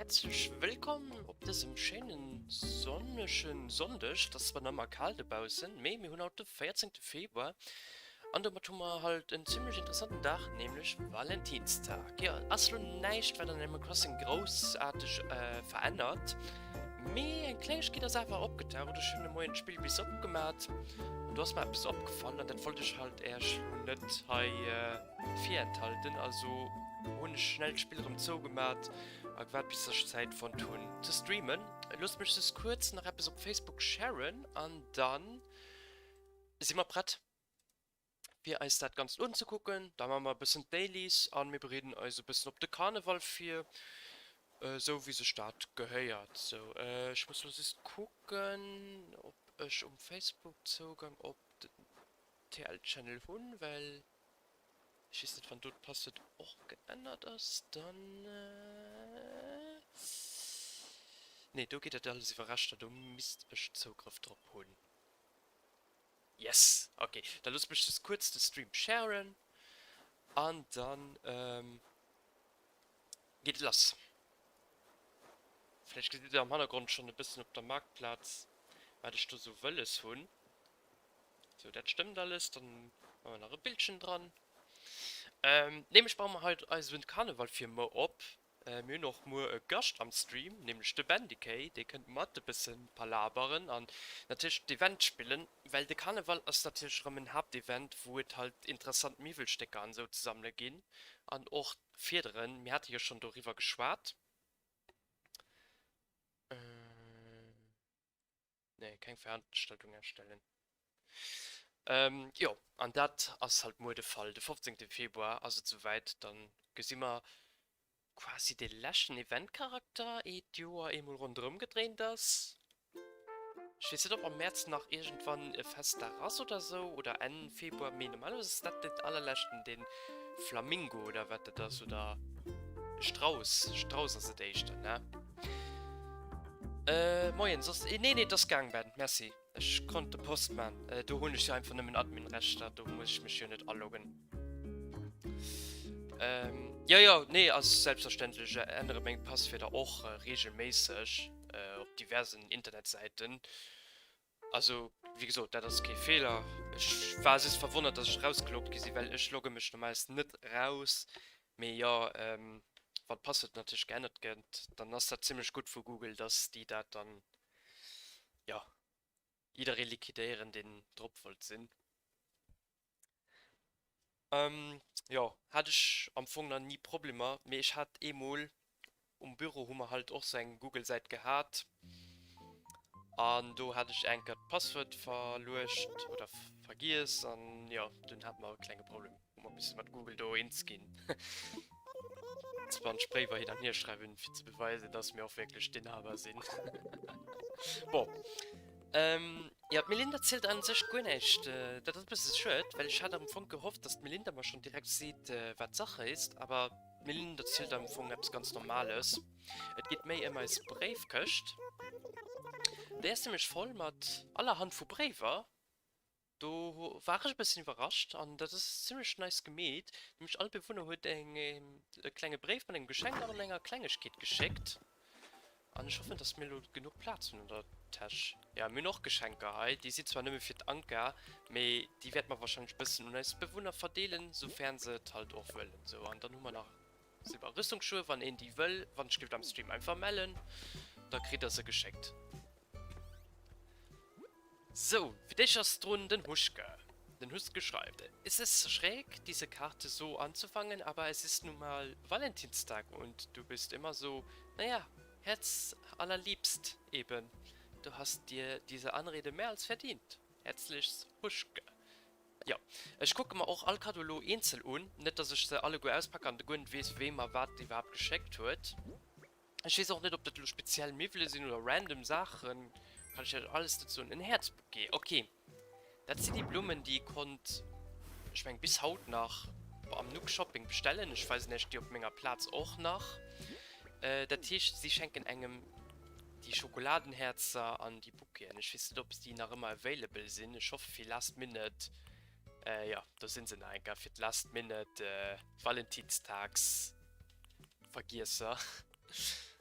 Häerzlech wëllkomm op dësem schéinen sonnegen Sonndeg. Et ass zwar nach ëmmer kal dobaussen, mee mir hunn haut de 14 Februar an domat hu mer halt en zimmlech interessanten Dag, nämlech Valentinstag. Jo, ass lo näischt wat an Animal Crossing groussaarteg verännert, mee eng Klengegkeet ass awer opgetaucht. Ech hunn de Moien d'Spill bis opgemat an do ass mer eppes opgefall an dat wollt ech halt Äech lo net hei virenthalten. Also hunn ech schnell d'Spill erëm zougemat a gewaart bis ech Zäit fonnt hunn ze streamen. Loosst mech just kuerz nach eppes op Facebook sharen an dann si mer prett fir eis dat Ganzt unzekucken. Da maache mer e bëssen d'Dailies an mir bereeden eis e bëssen op de Karneval vir, esou wéi sech dat gehéiert. Sou, ech muss lo just kucken op ech um Facebook Zougang op den TL Channel hunn, well ech weess net wann do d'Passwuert och geännert ass, dann nee do geet dat alles iwwer Rechter, do misst ech Zougrëff drop hunn. Yes! Ok, da looss mech just kuerz de Stream sharen an dann geet et lass. Vläicht gesitt der am Hannergrond schonn e bëssen op der Marktplaz wat ech do sou wëlles hunn. Sou, dat stëmmt alles. Dann maache mer nach e Bildchen dran. Nämlech baue mer haut eisen Karneval fir muer op. Mir hunn och muer e Gascht am Stream, nämlech de Bendikey. Dee kënnt mat e bësse palaberen an natierlech d'Event spillen, well de Karneval ass natierlech erëm en Haaptevent, wou et halt interessant Miwwelstécker an esou ze sammele ginn an och Fiederen. Mir hate jo schonn doriwwer geschwat. Nee, keng Veranstaltung erstellen. Jo, an dat ass halt muer de Fall. De 15. Februar ass et souwäit. Dann gesi mer quasi de leschten Eventcharakter, eet d'Joer eemol ronderëm gedréint ass. Ech weess net, ob am Mäerz nach iergendwann e Festdag ass oder sou, oder Enn Februar, mee normalerweis ass dat den allerleschten, de Flamingo oder wat dat ass, oder Strauss, Strauss ass et éischter, ne? Äh, moien, soss, nee, nee, et ass gaang, Ben, merci. Ech konnt de Post man. Äh, do hunn ech jo einfach nëmmen Admin-Rechter, do muss ech mech jo net aloggen. Ähm, jo, jo, nee, ass selbstverständlech. Ech ännere meng Passwierder och reegelméisseg op diversen Internetsäiten. Also, wéi gesot, dat ass kee Feeler. Ech war just verwonnert, dass ech erausgeloggt gi sinn, well ech logge mech normalerweis net eraus. Mee jo, wann d'Passwuert natierlech geännert gëtt, dann ass dat zimmlech gutt vu Google, dass déi dat dann, jo, jidderee liquidéieren, deen drop wollt sinn. Jo, hat ech am Fong nach ni Problemer, mee ech hat eemol um Büro hu mer halt och sou eng Google Säit gehat an do hat ech enker d'Passwuert verluecht oder vergiess an jo dunn hat mer e klenge Problem, hu mer misse mat Google do eens ginn. 20 Bréiwer hin an hier schreiwen fir ze beweisen dass mir och wierklech d'Inhaber sinn. Bon. Ähm, jo, d'Melinda zielt an sech guer näischt. Dat ass e bësse schued, well ech hat am Fong gehofft, dass d'Melinda mer schonn direkt seet, wat Sache ist. Awer d'Melinda zielt am Fong eppes ganz Normales. Et geet méi ëm eis Bréifkëscht. Déi ass nämlech voll mat allerhand vu Bréiwer. Do war ech e bëssen iwwerrascht an dat ass zimlech nice gemeet. Nämlech all Bewunner huet eng e klenge Bréif mat engem Geschenk an enger Klengegkeet geschéckt. An ech hoffen, dass mir elo genuch Plaz hunn an der Täsch. Jo, mir hunn och Geschenker hei. Déi sinn zwar nëmme fir d'Anka, mee déi wäerte mer warscheinlech e bëssen un eis Bewunner verdeelen, soufern se et halt och wëllen. Sou, an dann hu mer nach silber Rüstungsschuhe, wann een déi wëll, wann ech géif am Stream einfach mellen, da kritt der se geschéckt. Sou, fir d'éischt ass drun den Huschke. Den Huske schreift, Es ist schräg, diese Karte so anzufangen, aber es ist nun mal Valentinstag und du bist immer so, naja, herzallerliebst eben. Du hast dir diese Anrede mehr als verdient. Herzlichst, Huschke. Jo, ech kucke mer och all Kaddo elo eenzel un, net dass ech se alleguer auspacken an guer net weess, wee mer wat iwwerhaapt geschéckt huet. Ech weess och net op dat elo speziell Miwwele sinn oder random Saachen, kann ech iech alles net soen. En Häerzbouquet, ok, dat sinn déi Blummen déi ee konnt, ech meng bis haut nach, am Nook Shopping bestellen. Ech weisen iech déi op menger Plaz och nach. Dat heescht si schenken engem déi Schokoladenhäerzer an déi Bouqueten. Ech weess net op déi nach ëmmer available sinn, ech hoffe fir last minute, jo do sinn se nach eng Kéier fir d'last minute Valentinstags. Vergiesser.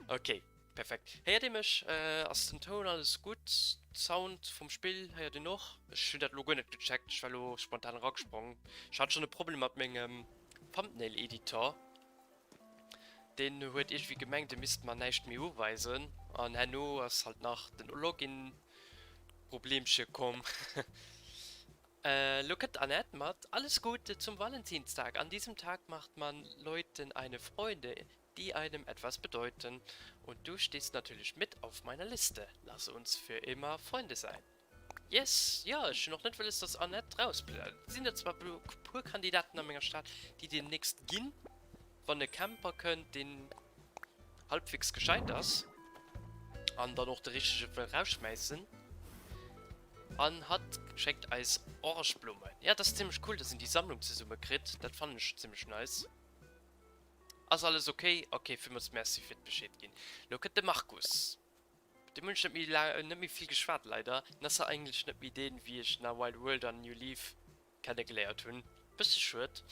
Ok, perfekt. Héiert dir mech? Ass den Toun alles gutt? Sound vum Spill héiert een och? Ech hunn dat elo guer net gecheckt, ech war elo spontan eragesprongen. Ech hat schonn e Problem mat mengem Thumbnail Editor. Deen huet iergendwéi gemengt e misst mer näischt méi uweisen an herno ass halt nach den Login Problemche komm. Lo kënnt d'Annette mat Alles Gute zum Valentinstag. An diesem Tag macht man Leuten eine Freude, die einem etwas bedeuten. Und du stehst natürlich mit auf meiner Liste. Lass uns für immer Freunde sein. Yes, jo, ech hunn och net wëlles, dass Annette rausbleift. Et sinn der zwar e puer Kandidaten a menger Stad, déi demnächst ginn, wann e Camper kënnt, deen halbwegs gescheit ass an dann och de richtege wëll rausschmäissen. An hatt schéckt eis orange Blummen. Jo, dat ass zimmlech cool, dass een déi Sammlung zesumme kritt. Dat fannen ech zimmlech nice. Ass alles ok? Ok, villmools Merci fir d'Bescheed ginn. Lo kënnt de Markus. Mat deem hunn ech net méi laang, net méi vill geschwat leider. En ass eigentlech net méi deen, wéi ech en a Wild World an New Leaf kennegeléiert hunn. Bësse schued.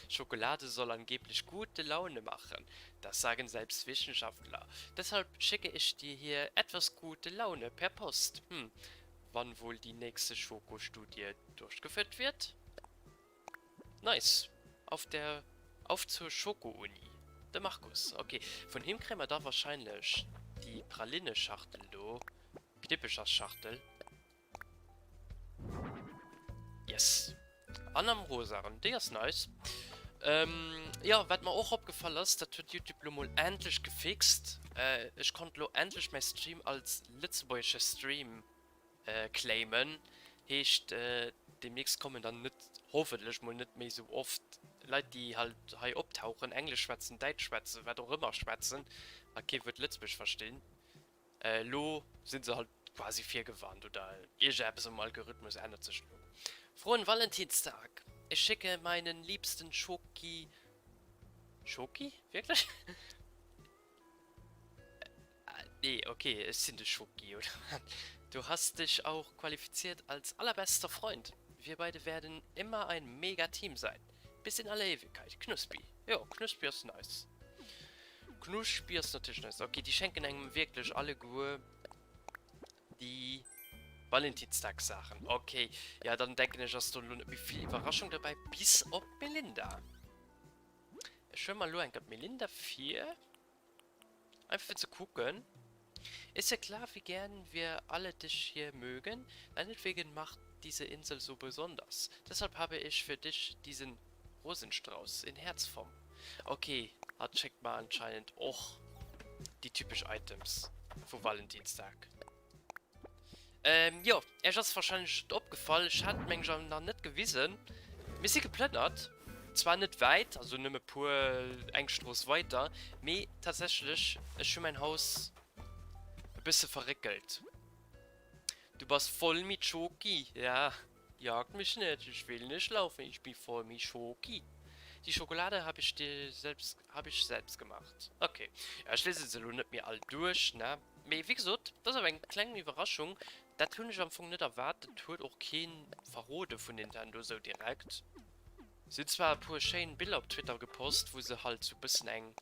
Schokolade soll angeblich gute Laune machen, das sagen selbst Wissenschaftler. Deshalb schicke ich dir hier etwas gute Laune per Post. Hm, wann wohl die nächste Schokostudie durchgeführt wird? Nice! Auf der Auf zur Schoko-Uni. De Markus, ok. Vun him kréie mer da wahrscheinlech déi Pralinneschachtel do. Knippecherschachtel. Yes! An am Rosaren. Déi ass nice. Jo, wat mer och opgefall ass, dat huet Youtube lo mol endlech gefixt. Ech konnt lo endlech mäi Stream als lëtzebuergesche Stream claimen. Heescht, demnächst kommen dann net, hoffentlech mol net méi sou oft Leit déi halt hei optauchen, Englesch schwätzen, Däitsch schwätzen, wat och ëmmer schwätzen a kee Wuert Lëtzebuergesch verstinn. Elo sinn se halt quasi virgewarnt oder iergendeppes am Algorithmus ännert sech elo. Frohen Valentinstag! Ich schicke meinen liebsten Schoki, Schoki? Wierklech? Nee, okay, ech sinn de Schoki, oder wat? Du hast dich auch qualifiziert als allerbester Freund. Wir beide werden immer ein mega Team sein. Bis in alle Ewigkeit. Knuspi. Jo, Knuspi ass nice. Knuspi ass natierlech nice. Okay, déi schenken engem wierklech alleguer déi Valentinsdagssaachen. Okay, ja, dann denken ech, ass do elo net méi vill Iwwerraschung derbäi, bis op d'Melinda. Ech huele mer elo eng Kéier d'Melinda vir. Einfach fir ze kucken. Ist ja klar, wie gern wir alle dich hier mögen. Deinetwegen macht diese Insel so besonders. Deshalb habe ich für dich diesen Rosenstrauß in Herzform. Okay, hatt schéckt mer anscheinend och déi typesch Items vu Valentinsdag. Ähm, jo, Äech ass wahrscheinlech et opgefall, ech hat et meng ech nach net gewisen, mir si geplënnert, zwar net wäit, also nëmme puer, eng Strooss weiter, mee tatsächlech, ech hu mäin Haus e bësse verréckelt. Du bass voll mit Schoki, ja, jag mich net, ich will nicht laufen, ich bin voll mit Schoki. Die Schokolade hab ich dir selbst, hab ich selbst gemacht. Ok, ja, ech liesen se elo net méi all duerch, ne? Mee wéi gesot, dat ass awer eng kleng Iwwerraschung. Dat hunn ech am Fong net erwaart. Dat huet och kee verrode vun Nintendo sou direkt. Se hunn zwar e puer schéin Biller op Twitter gepost, wou se halt sou bëssen eng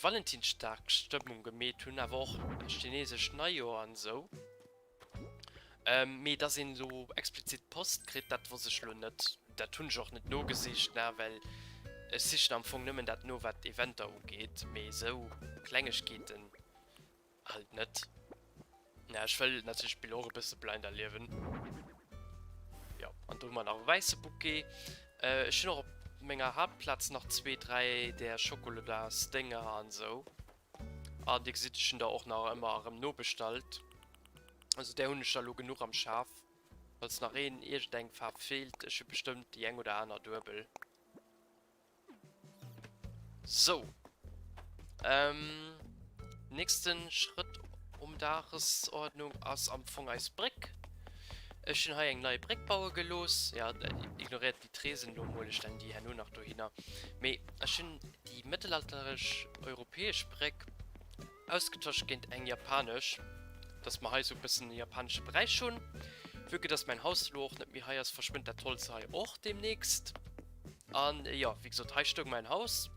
Valentinsdagstëmmung gemeet hunn, awer och chinesescht Neijoer an esou. Mee dass een elo explizit Post kritt, dat wosst ech elo net. Dat hunn ech och net nogesicht, ne, well ech sichen am Fong nëmmen dat no, wat Eventer ugeet, mee esou Klengegkeeten halt net. Na, ech wëll natierlech d'Spill och e bësse blind erliewen. Jo, an do hu mer nach e wäisse Bouquet. Ech hunn och op menger Haaptplaz nach zwee, dräi där Schokoladasdénger an esou. An dir gesitt, ech hunn der och nach ëmmer erëm nobestallt. Also där hunn ech der elo genuch am Schaf. Falls nach een iergendeng Faarf feelt, ech hu bestëmmt déi eng oder aner duebel. Sou. Ähm, nächsten Schrëtt um Dagesordnung ass am Fong eis Bréck. Ech hunn hei eng nei Bréck baue gelooss. Ja, ignoréiert déi Tresen elo mol, ech stellen déi herno nach dohinner. Mee ech hunn déi mëttelalterlech europäesch Bréck ausgetosch géint eng japanesch, dass mer hei sou e bëssen e japanesche Beräich hunn. Vue que dass mäin Haus elo och net méi hei ass, verschwënnt dat Holz hei och deemnächst. An jo, wéi gesot, hei stoung mäin Haus.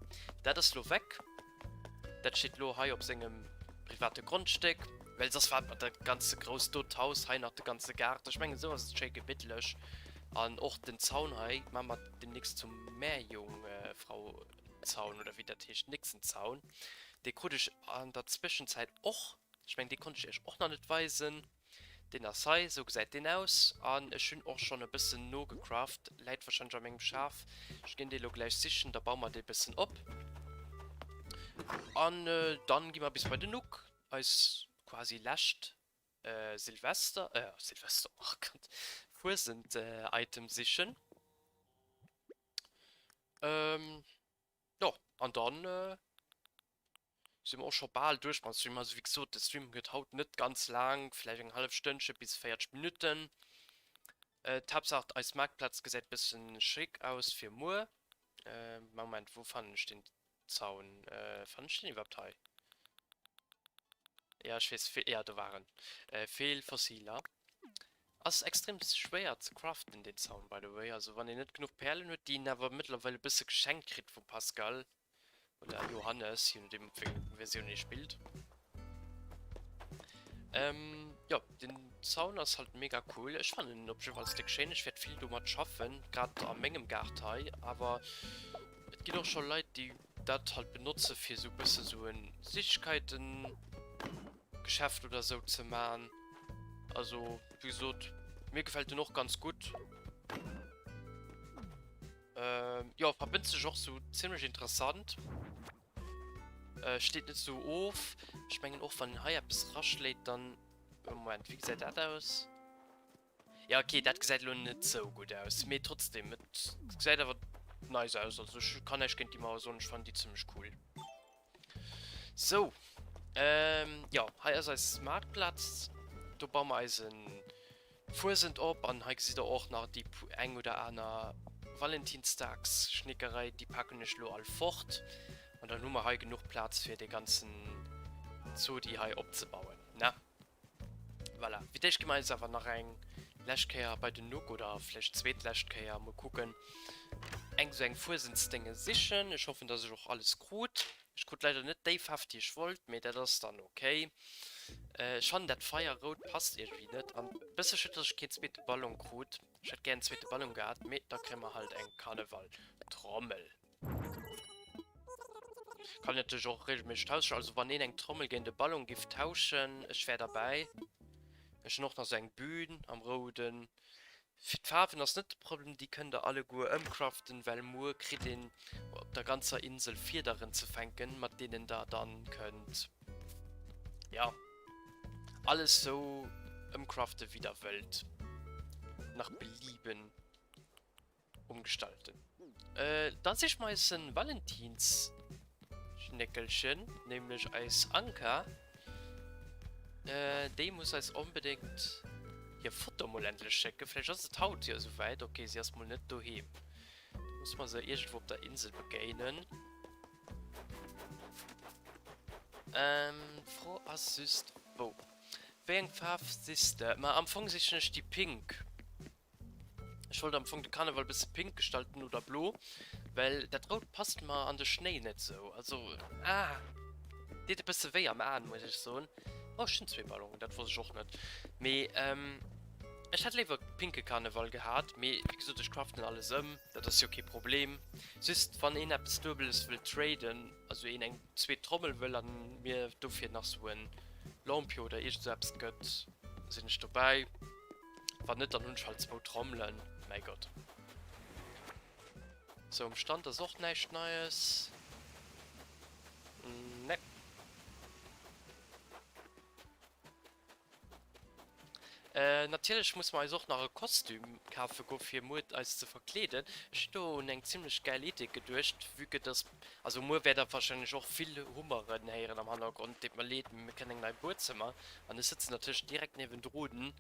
Dat ass elo weg. Dat steet elo hei op sengem private Grondstéck, well soss war et mer dat ganz ze grouss do d'Haus, hei nach de ganze Gaart. Ech mengen esou ass et schéi gemittlech. An och den Zaun hei maache mer demnächst zum Meerjongfrau-Zaun oder wéi dat heescht, Nixenzaun. Dee krut ech an der Zwëschenzäit och. Ech mengen dee konnt ech iech och nach net weisen. Deen ass hei, esou gesäit deen aus. An ech hunn och schonn e bëssen nogecraft, läit warscheinlech a mengem Schaf. Ech ginn dee lo gläich sichen, da baue mer dee bëssen op. An dann gi mer bis bei den Nook, eis quasi lescht Silvester, Silvester, oh Gott, Fuesent-Item sichen. Jo, an dann Si mer och scho bal duerch mam Stream. Also wéi gesot, de Stream gëtt haut net ganz laang, vläicht eng hallef Stënnche bis 40 Minutten. D'Haaptsaach eis Maartplaz gesäit bëssen schick aus fir muer. Moment, wou fannen ech den Zaun? Fannen ech den iwwerhaapt hei? Ja, ech weess, ja do war en. Fehl Fossiler. Ass extrem schwéier ze craften deen Zaun by the way. Also wann een net genuch Perlen huet, déi een awer mëttlerweil e bësse geschenkt kritt vum Pascal, Oder Johannes, je nodeem op wéi eng Versioun ee spillt. Ähm, jo, den Zaun ass halt mega cool. Ech fannen en op jiddefalls déck schéin. Ech wäert vill domat schaffen, grad a mengem Gaart hei. Awer et ginn och scho Leit, déi dat halt benotze fir esou bësse sou en Süßigkeitengeschäft oder sou ze man. Also, wéi gesot, mir gefält en och ganz gutt. Ähm, jo, verbënnt sech och sou zimmlech interessant. Äh, steet net sou of. Ech mengen och, wann een hei eppes raschléit, dann... Moment, wéi gesäit dat aus? Ja, okay, dat gesäit elo net sou gutt aus. Mee trotzdem, et gesäit awer nice aus. Also ech kann näischt géint déi Mauer soen, ech fannen déi zimmlech cool. Sou, ähm, jo, hei ass eis Maartplaz. Do baue mer eisen Fuesent op an hei gesitt der och nach déi eng oder aner Valentinsdagsschnickerei, déi paken ech lo all fort an dann hu mer hei genuch Plaz fir dee ganzen Zodi hei opzebauen, ne? Voilà, fir d'éischt gi mer eis awer nach eng lescht Kéier bei den Nook oder vläicht zweet lescht Kéier, mol kucken, eng sou eng Fuesentsdénge sichen. Ech hoffen, dass ech och alles krut. Ech krut leider net déi Faarf déi ech wollt, mee dat ass dann ok. Ech fannen dat Feierrout passt iergendwéi net an bësse schued dass ech keen zweete Ballon krut. Ech hätt gär en zweete Ballon gehat, mee da kréie mer halt eng Karneval Trommel. Kann natierlech och regelméisseg tauschen, also wann een eng Trommel géint e Ballon giff tauschen, ech wär derbäi. Ech hunn och nach sou eng Bühn am rouden. Fir d'Faarwen ass net de Problem, déi kënnt der alleguer ëmcraften, well muer kritt een op der ganzer Insel Fiederen ze fänken, mat deenen der dann kënnt, ja, alles sou ëmcraften wéi der wëllt, nach Belieben umgestalten. Dann siche mer eis en Valentinsschnéckelchen, nämlech eis Anka. Déi muss eis onbedéngt hir Foto mol endlech schécken. Vläicht ass et haut jo esouwäit. Ok, si ass mol net doheem. Da muss mer se iergendwou op der Insel begéinen. D'Fro ass just wou. Wéi eng Faarf sichs de? Ma am Fong sichen ech déi pink. Ech wollt am Fong de Karneval bësse pink gestalten oder blo, well dat rout passt mer an de Schnéi net sou. Also ah, deet e bësse wéi am Aen, muss ech soen. Oh, ech hunn zwee Ballonen, dat wosst ech och net. Mee ech hätt léiwer pinke Karneval gehat, mee wéi gesot, ech craften alles ëm, dat ass jo kee Problem. Just wann een eppes Duebeles wëll traden, also een eng zweet Trommel wëll an mir dofir nach sou en Lampion oder iergend sou eppes gëtt, sinn ech dobäi. Wann net, dann hunn ech halt zwou Trommelen. Mäi Gott. Sou, um Stand ass och näischt Neies. Ne. Äh, natierlech musse mer eis och nach e Kostüm kafe goe fir muer eis ze verkleeden. Ech hunn do un eng zimmlech gäil Idee geduecht, vue que dass, also muer wäert der warscheinlech och vill Hummeren héieren am Hannergrond, deet mer leed, mee mir kréien eng nei Buedzëmmer. An ech sëtzen natierlech direkt niewendrun.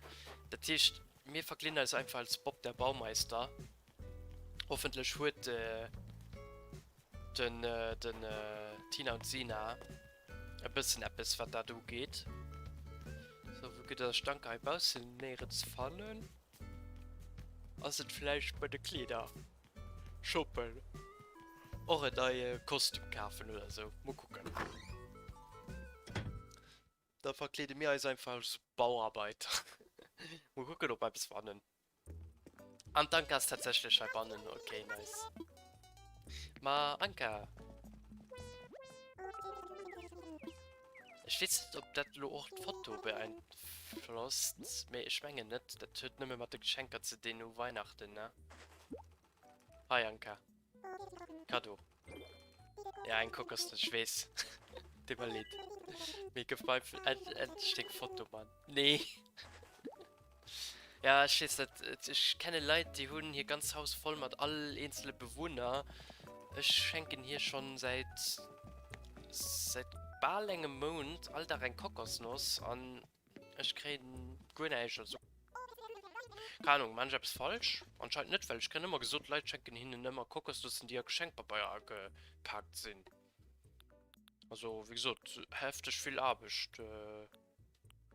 Dat heescht, mir verkleeden eis einfach als Bob der Baumeister. Hoffentlech huet den den Tina und Sina e bëssen eppes, wat dat ugeet. Sou, wou gëtt eis Stank hei baussen néierens fannen? Ass et vläicht bei de Kleeder shoppen? Och en neie Kostüm kafen oder sou? Mol kucken. Da verkleede mir eis einfach als Bauarbeiter. Mol kucken, ob mer eppes fannen. An d'Anka ass tatsächlech heibannen. Okay, nice. Ma Anka. Ech weess net, ob dat elo och d'Foto beeinflosst, mee ech mengen net. Dat huet nëmme mat de Geschenker ze dinn u Weihnachten, ne? Hei Anka. Cadeau. Ja, eng Kokosnuss, ech weess. Deet mer leed. Mee gëff mer einfach endlech deng Foto, Mann. Nee. Ja, ech weess net. Ech kenne Leit, déi hunn hir ganz Haus voll mat all eenzele Bewunner. Ech schenken hir schonn säit säit bal engem Mount all Dag eng Kokosnoss an ech kréien guer näischt. Also keng Ahnung, maan ech eppes falsch? Anscheinend net, well ech kréien ëmmer gesot, d'Leit schenken hinnen ëmmer Kokosnëssen, déi a Geschenkpabeier agepaakt sinn. Also wéi gesot, hefteg vill Aarbecht.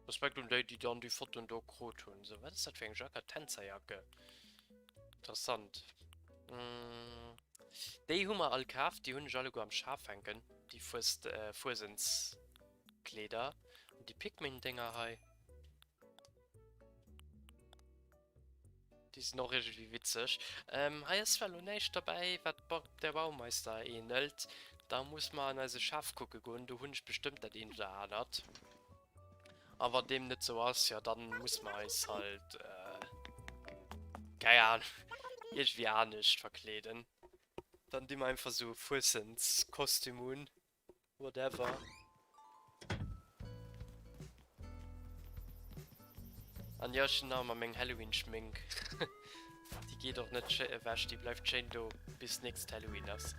Respekt un déi, déi dann déi Fotoen do krut hunn. Sou, wat ass dat fir eng Jacke? Tänzerjacke. Interessant. Déi hu mer all kaf, déi hunn ech alleguer am Schaf hänken, déi Fues, Fuesentskleeder. An déi Pikmin-Dénger hei. Déi sinn och iergendwéi witzeg. Hei ass zwar elo näischt derbäi, wat Bob der Baumeister ähnelt. Da muss mer an eise Schaf kucke goen, do hunn ech bestëmmt dat eent oder anert. A wann deem net sou ass, jo dann muss mer eis halt, keng Ahnung, iergendwéi anescht verkleeden. Dann di mer einfach sou e Fuesentskostüm un. Whatever. An jo, ech hunn nach ëmmer meng Halloween-Schmink. Déi geet och net ewech, déi bleift schéin do, bis nächst Halloween ass.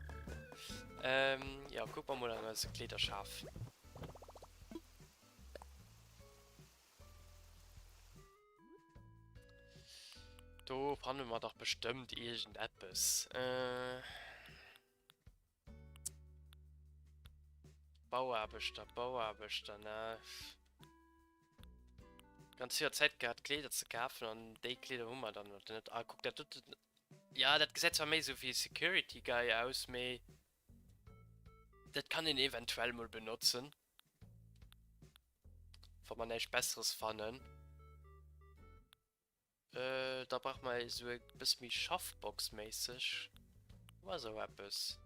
Ähm, jo, kucke mer mol an eise Kleederschaf. Do fanne mer dach bestëmmt iergendeppes. Äh. Bauaarbechter, Bauaarbechter, ne? Ganz Joer Zäit gehat Kleeder ze kafen an déi Kleeder hu mer dann oder net? Ah kuck dat doten, ja dat gesäit zwar méi sou wéi e Security Guy aus, mee dat kann een eventuell mol benotzen, wa mer näischt besseres fannen. Da brauch mer esou e bësse méi Schaffbox-méisseg. Hu mer esou eppes?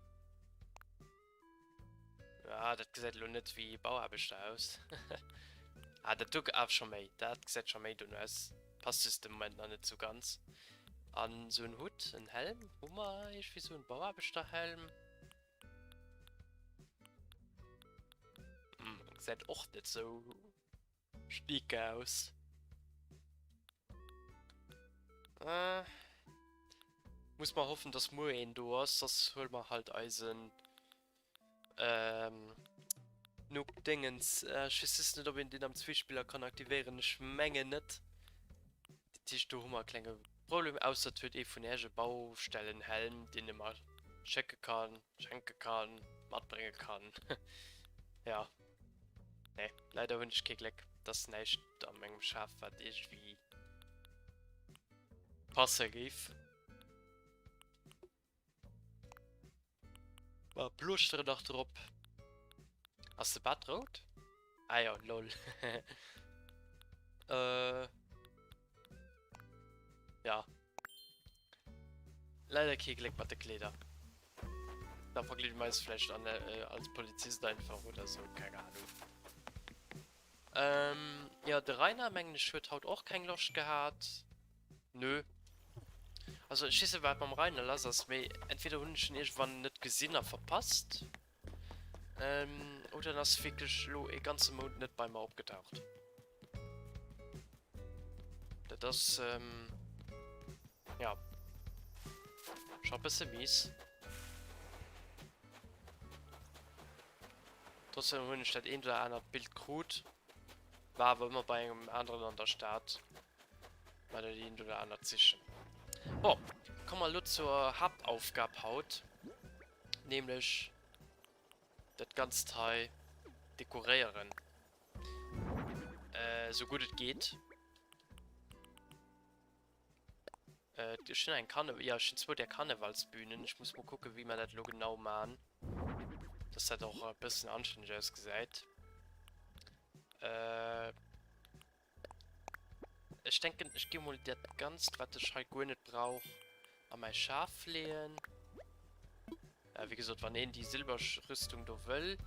Ah, dat gesäit elo net wéi Bauaarbechter aus. Ah, dat do awer scho méi. Dat gesäit scho méi dono aus. Passt just de Moment nach net esou ganz. An esou en Hutt, en Helm? Hu mer iergendwéi esou en Bauaarbechterhelm? Hm, gesäit och net esou Schnieke aus. Äh, muss mal hoffen, dass muer een do ass, soss huele mer halt eisen ähm, Noob Dingens. Äh, ech weess just net, ob een deen am Zweespiller kann aktivéieren. Ech mengen net. Dat heescht, do hu mer e klenge Problem, ausser et huet ee vun Äech e Baustellenhelm, deen e mer schécke kann, schenke kann, matbrénge kann. Ja. Nee, leider hunn ech kee Gléck. Et ass näischt a mengem Schaf, wat iergendwéi passe géif. Ma Plooschtere nach drop. Ass de Bart rout? Ah jo, lol. Äh. Ja. Leider kee Gléck mat de Kleeder. Da verkleede mer eis vläicht an, äh, als Polizist einfach oder sou, keng Ahnung. Ähm, ja, de Rainer, mengen ech, huet haut och keng Loscht gehat. Nö. Also ech weess net wat mam Rainer lass ass, mee entweder hunn ech en iergendwann net gesinn a verpasst, ähm, oder en ass wierklech elo e ganze Mount net bei mer opgetaucht. Dat ass, ähm, ja, scho e bësse mies. Trotzdem hunn ech dat eent oder anert Bild krut, war awer ëmmer bei engem aneren an der Stad. Mal dat eent oder anert sichen. Bon, komme mer elo zur Haaptaufgab haut, nämlech dat Ganzt hei dekoréieren, esou gutt et geet. Ech hunn eng Karne-, jo ech hunn zwou där Karnevalsbühnen. Ech muss mol kucken, wéi mer dat elo genau man, dass dat och e bëssen anstänneg ausgesäit. Äh, ech denken, ech gi mol dat Ganzt, wat ech hei guer net brauch, a mäi Schaf leeën. Äh, wéi gesot, wann een déi Silberrüstung do wëll,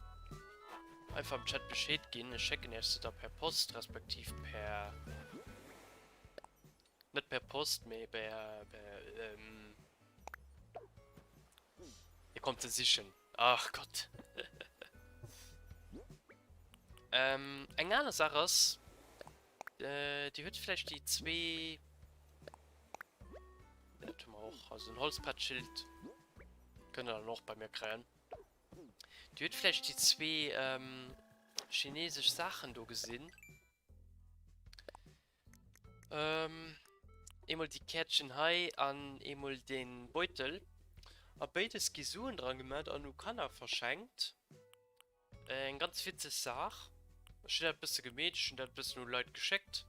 einfach am Chat Bescheed ginn. Ech schécken iech se da per Post, respektiv per... Net per Post, mee per... per ähm, Dir kommt se sichen. Ach Gott. ähm, eng aner Sache ass, äh, Dir huet vläicht déi zwee... Dat hu mer och, also en Holzbrettschild kënnt der dann och bei mir kréien. Dir huet vläicht déi zwee ähm, chinesesch Saachen do gesinn. Ähm, eemol déi Käertchen hei an eemol dee Beutel. A béides gi Suen dran gemat an u Kanner verschenkt. Eng ganz witzeg Saach. Ech hunn dat e bësse gemeet, ech hunn dat e bëssen u Leit geschéckt.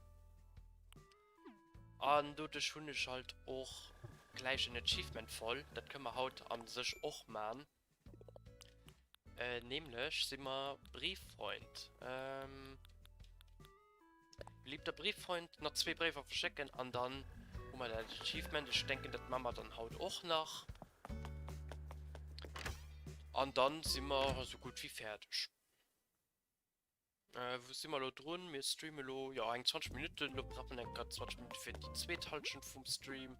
An doduerch hunn ech halt och gläich en Achievement voll. Dat kënne mer haut a sech och man. Nämlech si mer Brieffreund. Beliebter Brieffreund, nach zwee Bréiwer verschécken an dann hu mer dat Achievement. Ech denken, dat man mer dann haut och nach. An dann si mer esou gutt wéi fäerdeg. Wou si mer elo drun? Mir streame elo, jo, eng 20 Minutten. Elo brauche mer enker 20 Minutte fir déi zweet Hallschent vum Stream.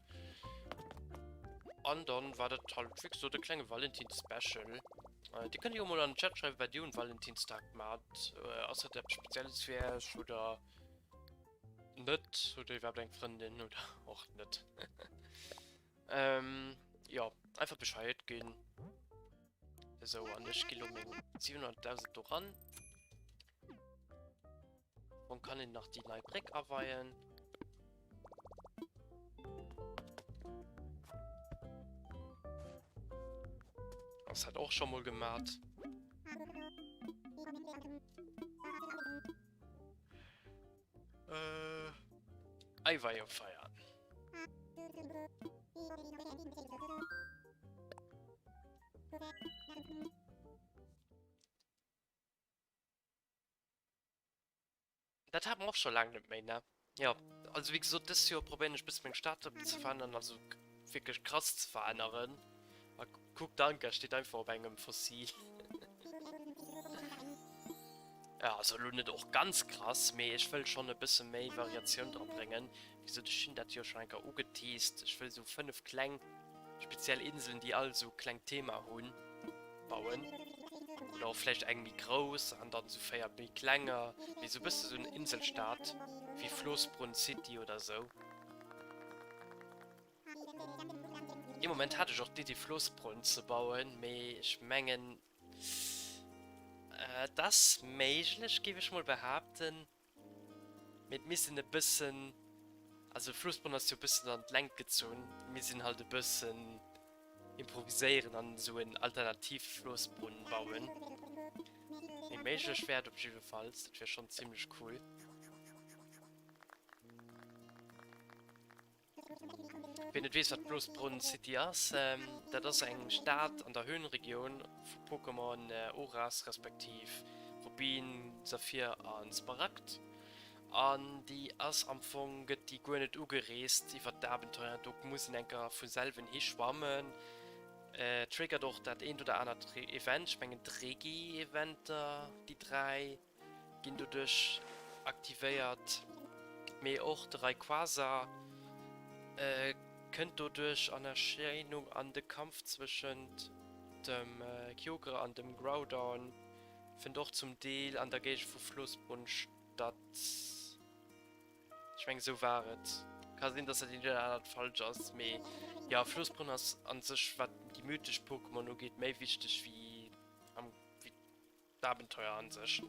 An dann war dat halt, wéi gesot, e klenge Valentins-Special. Dir kënnt jo mol an den Chat schreiwen, wat dir un Valentinsdag maacht. Ass dat eppes Spezielles fir Iech oder net? Hutt Dir iwwerhaapt eng Frëndin oder och net? Jo, einfach Bescheid ginn. Esou, an ech gi lo meng 700.000 do ran. Dann kann een nach déi nei Bréck aweien. Das hat och schon mol gemat. Äh, Eiweier feiern. Dat hat mer och scho laang net méi, ne? Jo, also wéi gesot, dëst Joer probéieren ech bësse meng Stad ze veränneren, also wierklech krass ze veränneren. A kuck, d'Anka steet einfach op engem Fossil. Ja, also elo net och ganz krass, mee ech wëll schonn e bësse méi Variatioun dra bréngen. Wéi gesot, ech hunn dat jo schonn eng Kéier ugeteased, ech wëll esou 5 kleng speziell Inseln, déi all esou e klengt Thema hunn, bauen. Oder och vläicht eng méi grouss an dann esou 4 méi klenger, mee esou e bësse esou en Inselstaat wéi Flossbrunn City oder esou. Ee Moment hat ech och d'Iddi Flossbrunn ze bauen, mee ech mengen et ass méiglech, géif ech mol behaapten. Mee et misst een e bëssen, also Flossbronn ass jo e bëssen an d'Längt gezunn, et misst een halt e bëssen improviséieren an esou en alternativ Flossbrunn bauen. Mee méiglech wär et op jiddefalls, dat wär schonn zimlech cool. Wien net weess wat Blossbrunn City ass, dat ass eng Stad an der Höhenregioun vu Pokémon Oras respektiv Rubin, Saphir a Smaragd. An déi ass am Fong, gëtt déi guer net ugereest iwwer d'Abenteuer, do muss een enker vu selwen hischwammen. Triggert och dat eent oder anert Event, ech mengen d'Regi-Eventer, déi 3. ginn doduerch aktivéiert, mee och de Rayquaza kënnt doduerch an Erscheinung an de Kampf zwëschent dem Kyogre an dem Groudon fënnt och zum Deel an der Géigend vu Flossbrunn statt. Ech mengen esou war et. Ka sinn dass dat eent oder anert falsch ass, mee jo Flossbrunn ass an sech wat déi mythesch Pokémon ugeet méi wichteg wéi am wéi d'Abenteuer an sech.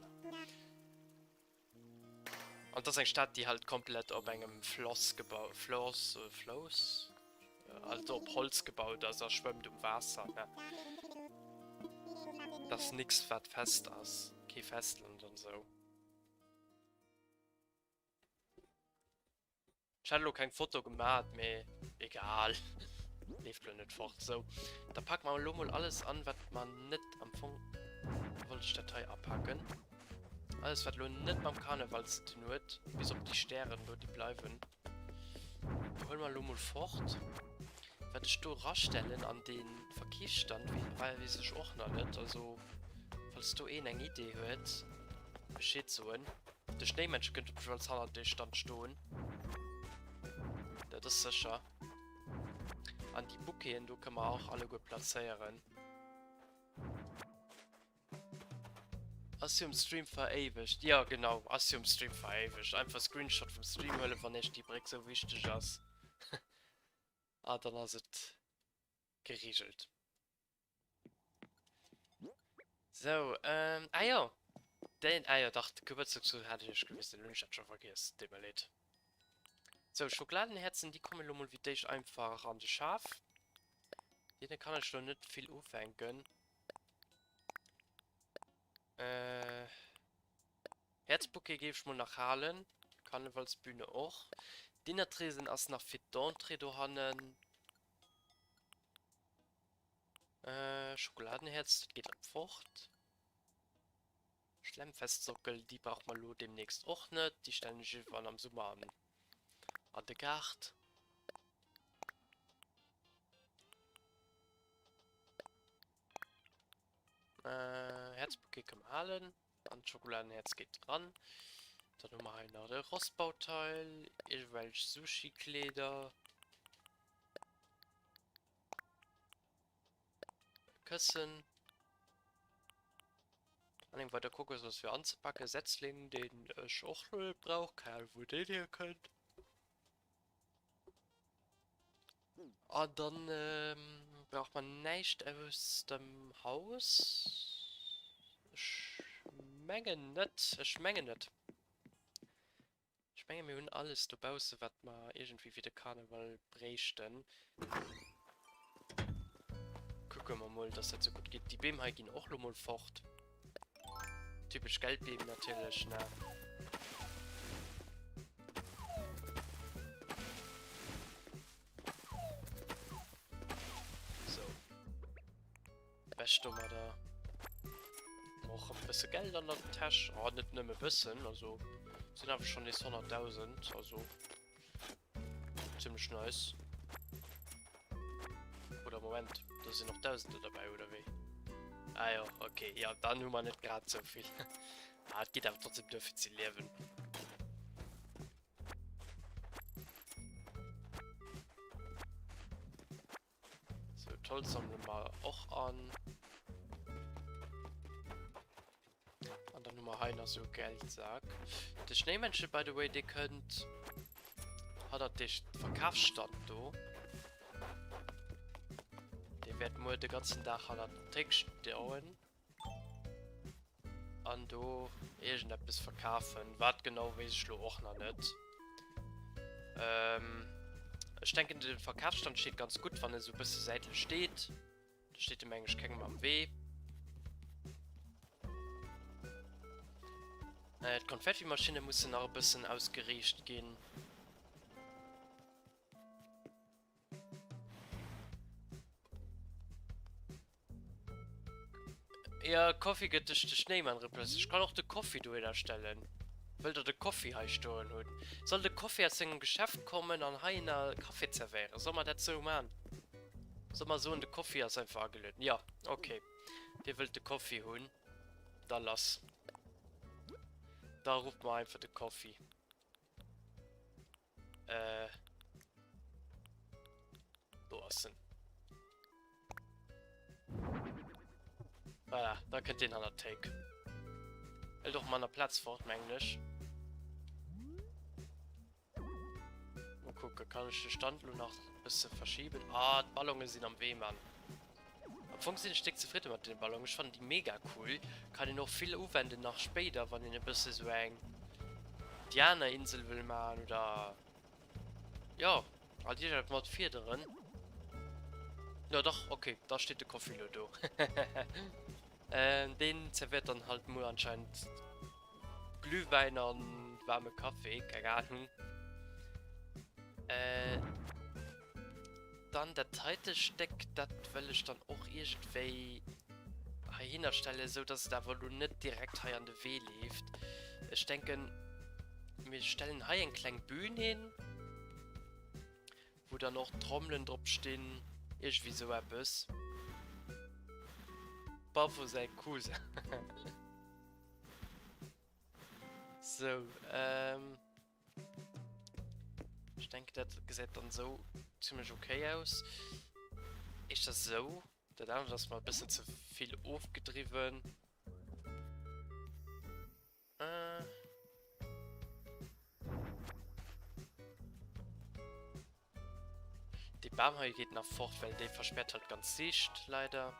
An et ass eng Stad, déi halt komplett op engem Floss gebaut, Floss, Flous? Also op Holz gebaut ass a schwëmmt um Waasser, ne? Et ass nix wat fest ass, kee Festland an esou. Ech hat elo keng Foto gemat, mee egal. Leeft lo net fort. Sou, da packe mer elo mol alles an, wat mer net am Fong wollt ech dat hei apaken. Alles wat elo net mam Karneval ze dinn huet, bis op déi Stären do, déi bleiwen. Déi huele mer elo mol fort. Wat ech do erastellen an dee Verkeefsstand, weess ech och nach net. Also falls do een eng Idee huet, Bescheed soen. De Schnéimännche kënnt op jiddefalls hannert dee Stand stoen. Dat ass sécher. An déi Bouqueten do kënne mer och alleguer plazéieren. Ass jo um Stream veréiwegt. Jo genau, ass jo um Stream veréiwegt. Einfach Screenshot vum Stream huelen, wann iech déi Bréck sou wichteg ass. Ah, dann ass et geregelt. Sou, ähm, ah jo, den, ah jo, dach, de Gebuertsdagskuch hat ech iech gewisen, hunn ech dat scho vergiess, deet mer leed. Sou, Schokoladenhäerzen, déi kommen elo mol fir d'éischt einfach an de Schaf. Deene kann ech lo net vill ufänken. Äh, Häerzbouquet géif ech mol nach halen. Karnevalsbühne och. Dinnertresen ass nach fir d'Entrée dohannen. Äh, Schokoladenhäerz, dat geet dann fort. Schlemmfestsockel, déi brauche mer elo deemnächst och net. Déi stellen ech iergendwann am Summer an, an de Gaart. Äh, Häerzbouquet kënne mer halen. An d'Schokoladenhäerz geet dran. Dann hu mer hei nach de Rostbauteil, iergendwelch Sushi-Kleeder. Këssen. An eng weider Kokosnoss fir anzepacken. Setzling, deen ech och lo net brauch. Keng Ahnung, wou deen hierkënnt. An dann brauch mer näischt aus dem Haus. Ech mengen net. Ech mengen net. Ech menge mir hunn alles dobausse wat mer iergendwéi fir de Karneval bréichten. Kucke mer mol, dass dat sou gutt geet. Déi Beem hei ginn och lo mol fort. Typesch Geldbeem natierlech, ne? So. Weg domadder. Och e bësse Geld an der Täsch. Oh, net nëmme bëssen, also sinn awer schon nees 100.000, also ziemlech nice. Oder Moment, do sinn och Dausende dabei, oder wéi? Ah jo, okay, ja, dann hu mer net grad sou vill. Ah, et geet awer trotzdem duer fir ze liewen. So, d'Holz sammele mer och an. An dann hu mer hei nach sou e Geldsak. De Schnéimännche, by the way, dee kënnt hannert dee Verkafsstand do. Dee wäert muer de ganzen Dag hannert der Théik stoen. An do iergendeppes verkafen. Wat genau weess ech lo och nach net. Ähm, ech denken de Verkafsstand steet ganz gutt, wann e sou bësse säitlech steet. Da steet e meng ech kengem am Wee. Äh, d'Konfettimaschinne mussen nach e bëssen ausgeriicht ginn. Ja, Koffi gëtt duerch de Schnéimann replaced. Ech kann och de Koffi dohinner stellen. Wëllt der de Koffi hei stoen hunn? Soll de Koffi aus sengem Geschäft kommen an heihinner Kaffi zerwéieren? Solle mer dat sou man? Solle mer soen, de Koffi ass einfach agelueden? Jo, okay. Dir wëllt de Koffi hunn? Da lass. Da rufft mer einfach de Koffi. Äh. Do ass en. Voilà, da kënnt deen hannert d'Théik. Hëlt och manner Plaz fort, mengen ech. Mol kucken, kann ech de Stand lo nach e bësse verschiben? Ah, d'Ballonge sinn am Wee, Mann. Am Fong sinn ech déck zefridde mat den Ballon, ech fannen déi mega cool, kann een och vill uwenden nach spéider wann een e bësse sou eng Indianerinsel wëll maan oder jo halt iergendeppes mat Fiederen. Jo dach ok, da steet de Koffi lo do. Deen zerwéiert dann halt muer anscheinend Glühwäin an waarme Café, keng Ahnung. Äh, dann dat heite Stéck, dat wëll ech dann och iergendwéi heihinner stellen, esou dass et awer elo net direkt hei an de Wee leeft. Ech denken, mir stellen hei eng kleng Bühn hin, wou dann och Trommelen drop stinn, iergendwéi sou eppes. Baffo säi Cousin. Sou, ähm. Ech denken, dat gesäit dann sou zimmlech okay aus. Éischter sou. Dat anert ass mer e bëssen ze vill ofgedriwwen. Äh. Dee Bam hei geet nach fort, well dee verspärt halt ganz Siicht, leider.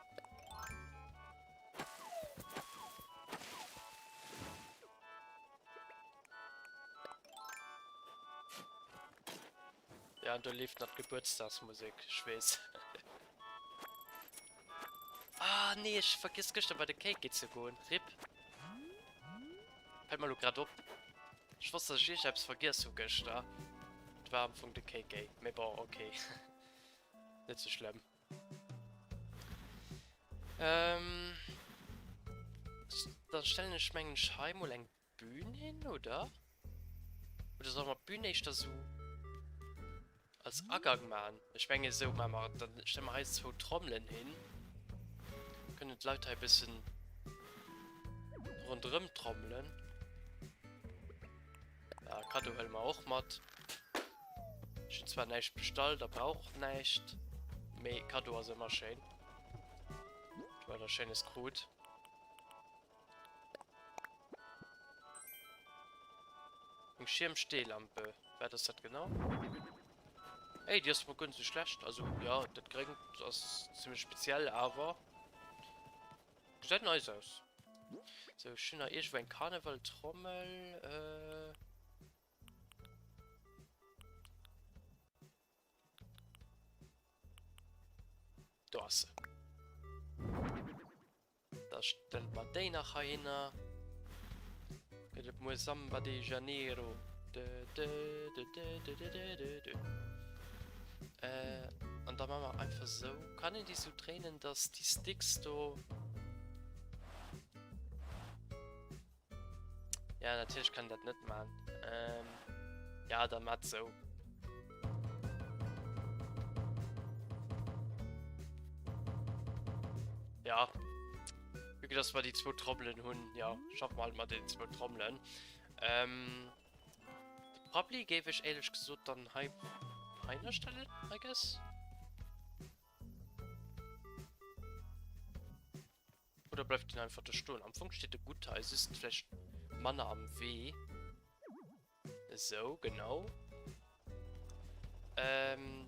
Ja, an do leeft nach d'Gebuertsdagsmusek, ech weess. Ah, nee, ech vergiess gëschter bei de Cakey ze goen. Rip. Fällt mer lo grad op. Ech wosst, dass ech iergendeppes vergiess hu gëschter. Et war am Fong de Cakey. Mee bon, okay. Net sou schlëmm. Ähm, dann stellen ech mengen ech hei mol eng Bühn hin, oder? Oder solle mer d'Bühn éischter sou als Agang maachen? Ech menge sou maache mer et. Dann stelle mer hei zwou Trommelen hin. Kënnen d'Leit hei e bëssen ronderëm trommelen. Ja, Kaddo huele mer och mat. Ech hunn zwar näischt bestallt a brauch och näischt, mee Kaddo ass ëmmer schéin. Do hat der Schéines krut. Eng Schirmstehlampe, wat ass dat genau? Ey, déi ass mol guer net sou schlecht. Also jo, dat Gréngt ass zimmlech speziell, awer gesäit nice aus. Sou, ech hunn nach iergendwou eng Karnevaltrommel. Do ass se. Da stelle mer déi nach heihinner. Gëtt et muer Samba de Janeiro. De, de, de, de, de, de, de, de, de. Äh, an da maache mer einfach esou. Kann een déi esou dréinen, dass déi Sticks do... Ja, natierlech kann dat net man. Ähm, ja, da mat sou. Ja. Wie dass wir die zwei Trommelen hunn. Ja, schaffen wir halt mal den zwei Trommelen. Ähm, Probably géif ech éierlech gesot dann hei heihinner stellen, I guess. Oder bleift den einfach do stoen? Am Fong steet e gutt hei, just vläicht manner am Wee. Esou, genau. Ähm,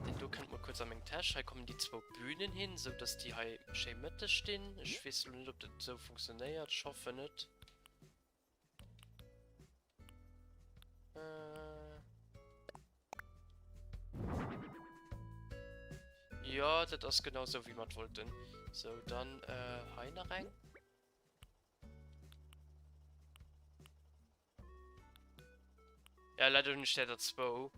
den do kënnt mol kuerz a meng Täsch. Hei kommen déi zwou Bühnen hin, sou dass déi hei schéi mëtteg stinn. Ech weess elo net, ob dat esou funktionéiert. Ech hoffen et. Äh. Ja, dat ass genau sou, wéi mer et wollten. Sou, dann äh, hei nach eng. Ja, leider hunn ech der der zwou.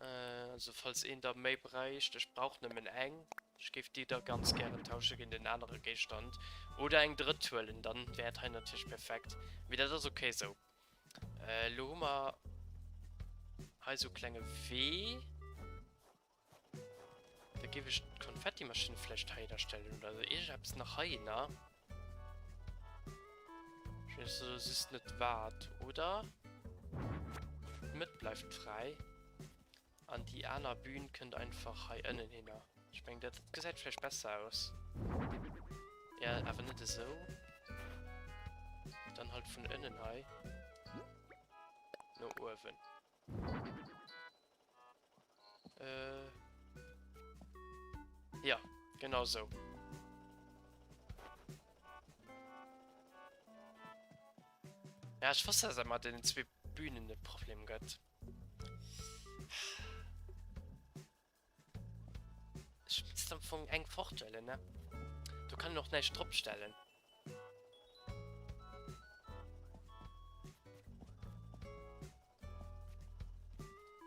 Äh, also falls een der méi bräicht, ech brauch nëmmen eng. Ech géif déi da ganz gären tausche géint en anere Géigestand. Oder eng drëtt huelen, dann wär et hei natierlech perfekt. Mee dat ass okay sou. Äh, lo hu mer hei sou e klenge Wee. Da géif ech d'Konfettimaschinn vläicht heihinner stellen oder iergendeppes nach heihinner. Ech weess elo just net wat, oder? D'Mëtt bleift fräi. An déi aner Bühn kënnt einfach hei ënnen hinner. Ech mengen dat gesäit vläicht besser aus. Ja, awer net esou. Dann halt vun ënnen hei no uewen. Äh. Ja, genau sou. Ja, ech wosst, dass et mat den zwee Bühnen e Problem gëtt. Ech misst am Fong eng fortstellen, ne? Do kann een och näischt drop stellen.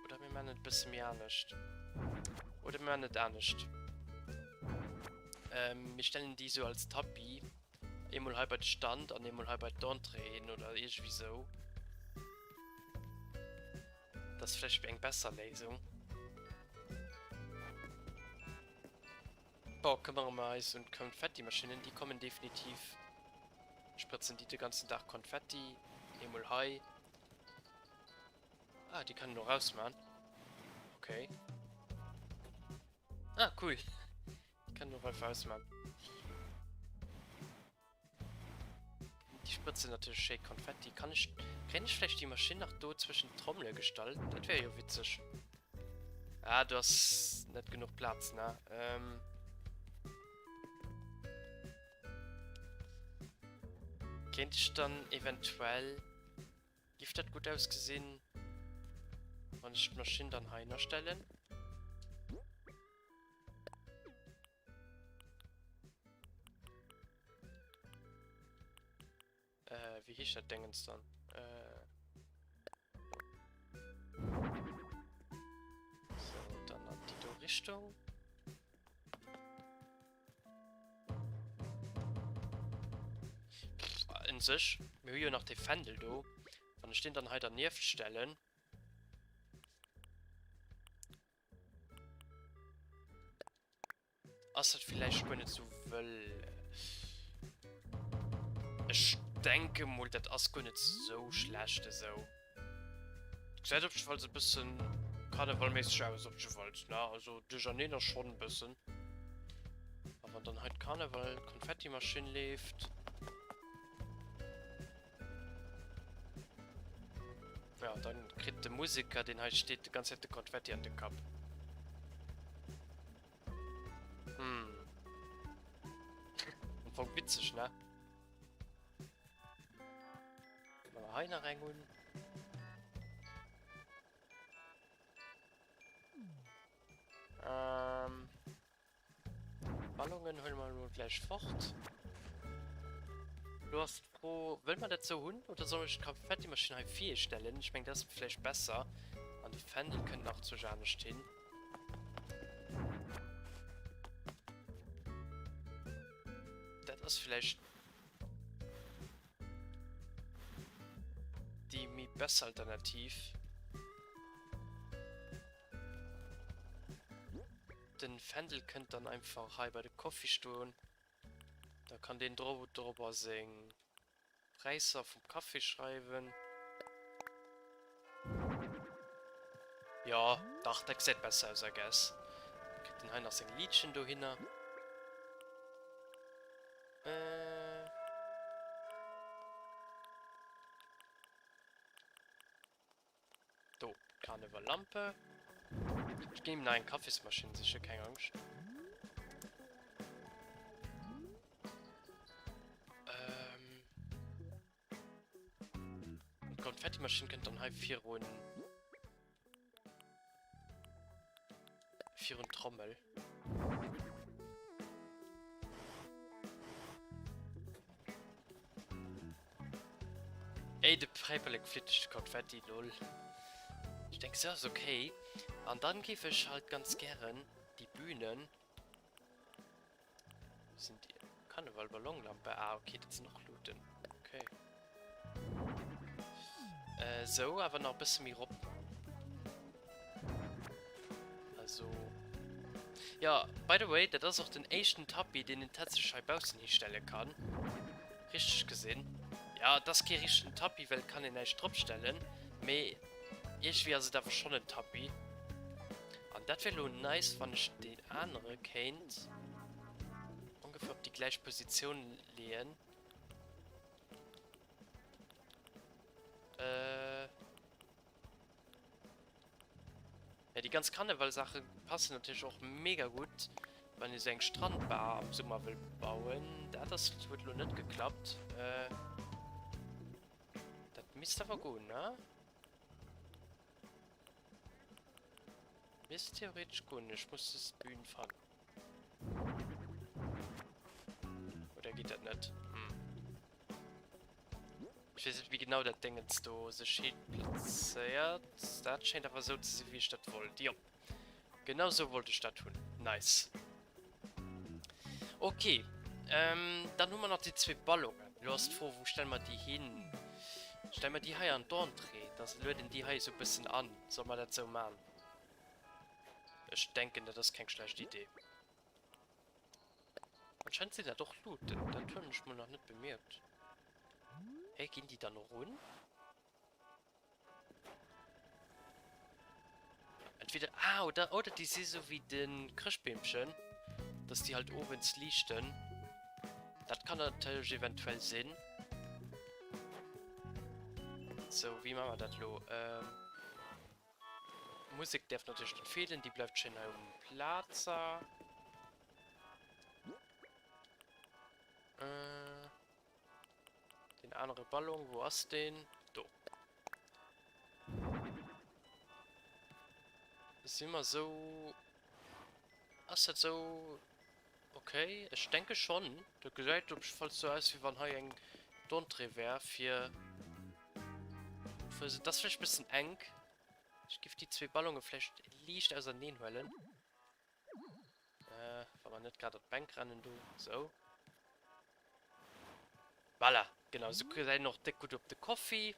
Oder mir man et bësse méi anescht. Oder mir man et anescht. Ähm, mir stellen déi sou als Tapis. Eemol hei bei de Stand an eemol hei bei d'Entrée hin oder iergendwéi sou. Dat ass vläicht eng besser Léisung. Bon, këmmere mer eis un d'Konfettimaschinnen. Déi kommen definitiv. Sprëtzen déi de ganzen Dag Konfetti. Eemol hei. Ah, déi kann een och ausman. Okay. Ah, cool. Déi kann een och einfach ausman. Déi sprëtzen natierlech schéi Konfetti. Kann ech, kréien ech vläicht déi Maschinn nach do zwëschen d'Trommele gestallt? Dat wär jo witzeg. Ah, do ass net genuch Plaz, ne? Ähm. Kéint ech dann eventuell, giff dat gutt ausgesinn, wann ech d'Maschinn dann heihinner stellen? Äh, wéi heescht dat Déngens dann? Äh. So, dann an déi do Richtung. Pff, in sech, mir hu jo nach dee Fändel do. Wann ech deen dann hei dernieft stellen. Ass dat villäicht guer net sou wëll? Ech denke mol dat ass guer net sou schlecht esou. Gesäit op jiddefalls e bëssen karnevalméisseg aus op jiddefalls ne, also duercherneen ass schonn e bëssen. A wann dann hei d'Karneval Konfettimaschinn leeft. Ja, dann kritt de Museker deen hei steet de ganz Zäit de Konfetti an de Kapp. Hm. Am Fong witzeg, ne? Machen wir hei nach eng un. Ähm. Ballongen huele mer elo gläich fort. Lo ass d'Fro, wëlle mer dat sou hunn oder soll ech d'Konfettimaschinn hei virstellen? Ech mengen, dat ass vläicht besser. An de Fändel kënnt nach zu anescht hin. Dat ass vläicht déi méi besser Alternativ. Den Fändel kënnt dann einfach hei bei de Koffi stoen. Da kann deen dorobber seng Präisser vum Café schreiwen. Jo, dach, dat gesäit besser aus, I guess. Kritt en hei nach seng Liitchen dohinner. Äh. Do, Karnevallampe. Ech ginn him nach eng Kaffismaschinn sichen, keng Angscht. Ähm. D'Konfettimaschinn kënnt dann hei virun. Virun d'Trommel. Ey, de Päiperlek flitt duerch de Konfetti, lol. Ech denken, sou ass ok. An dann géif ech halt ganz gären déi Bühnen, wou sinn déi? Karneval Ballonlampe, ah ok, dat sinn och Luuten, ok. Sou, awer nach e bësse méi rop. Also, jo, by the way, dat ass och den éischten Tapis, deen een tatsächlech hei baussen histelle kann. Richteg gesinn. Ja, et ass kee richtegen Tapis, well et kann een näischt dropstellen, mee iergendwéi ass et awer schonn en Tapis. An dat wär elo nice, wann ech deen anere kéint ongeféier op déi gläich Positioun leeën. Äh. Ja, déi ganz Karnevalsaache passen natierlech och mega gutt, wann ee sou eng Strandbar am Summer wëll bauen. Dat ass, huet elo net geklappt. Äh, dat misst awer goen, ne? Misst theoretesch goen. Ech muss just d'Bühn fannen. Oder geet dat net? Hm. Ech weess net wéi genau dat Déngens do sech hi plazéiert. Dat schéint awer esou ze sinn wéi ech dat wollt. Jop, genau esou wollt ech dat hunn. Nice. Ok. Dann hu mer nach déi zwee Ballonen. Elo ass d'Fro, wou stelle mer déi hin? Stelle mer déi hei an d'Entrée? Da lueden déi hei esou e bëssen an. Solle mer dat esou man? Ech denken, dat ass keng schlecht Idee. Anscheinend sinn dat och Luuten. Dat hunn ech mol nach net bemierkt. Hä, ginn déi dann och un? Entweder, ah, oder, oder déi si sou wéi de Chrëschtbeemchen, dass déi halt owends liichten. Dat kann natierlech eventuell sinn. Sou, wéi maache mer dat elo? Ähm, Musek däerf natierlech net feelen, déi bleift schéin hei um Plaza. Äh. Den anere Ballon, wou ass deen? Do. Si mer sou... Ass dat sou okay? Ech denke schonn. Dat gesäit op jidde Fall sou aus, wéi wann hei eng d'Entrée wär fir... Dat ass vläicht e bëssen enk. Ech géif déi zwee Ballone vläicht liicht auserneen huelen. Äh, wa mer net grad op d'Bänk rennen do. Sou. Voilà, genau, sou gesäit en och déck gutt op de Koffi.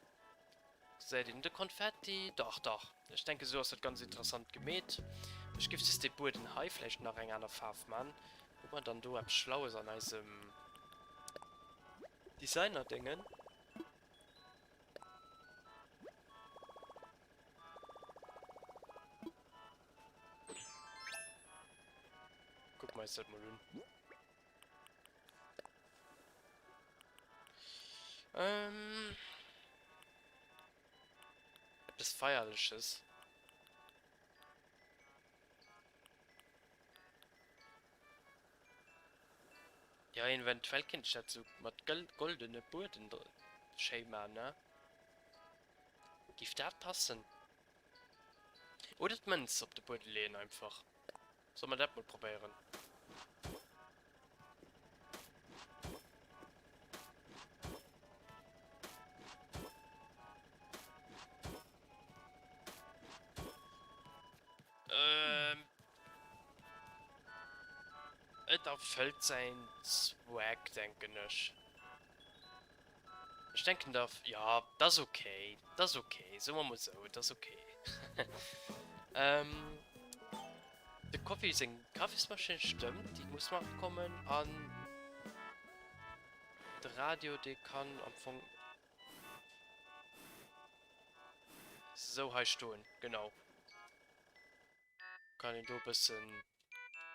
Gesäit een de Konfetti? Dach, dach. Ech denken, sou ass dat ganz interessant gemeet. Ech géif just dee Bueden hei vläicht nach eng aner Faarf man. Hu mer dann do eppes Schlaues an eisem Designer-Déngen? Kucke mer eis dat mol un. Ähm. Eppes Feierleches. Ja, eventuell kéint ech dat sou mat goldene Bueden schéi man, ne? Giff dat passen? Oder d'Mënz op de Buedel leeën einfach. Solle mer dat mol probéieren? Ähm. Et erfëllt säin Zweck, denken ech. Ech denken da, ja, dat ass ok, dat ass ok, soe mer mol esou, et ass ok. De Koffi seng Kaffismaschinn, stëmmt, déi muss nach kommen an de Radio, dee kann am Fong esou hei stoen, genau. Kann een do e bëssen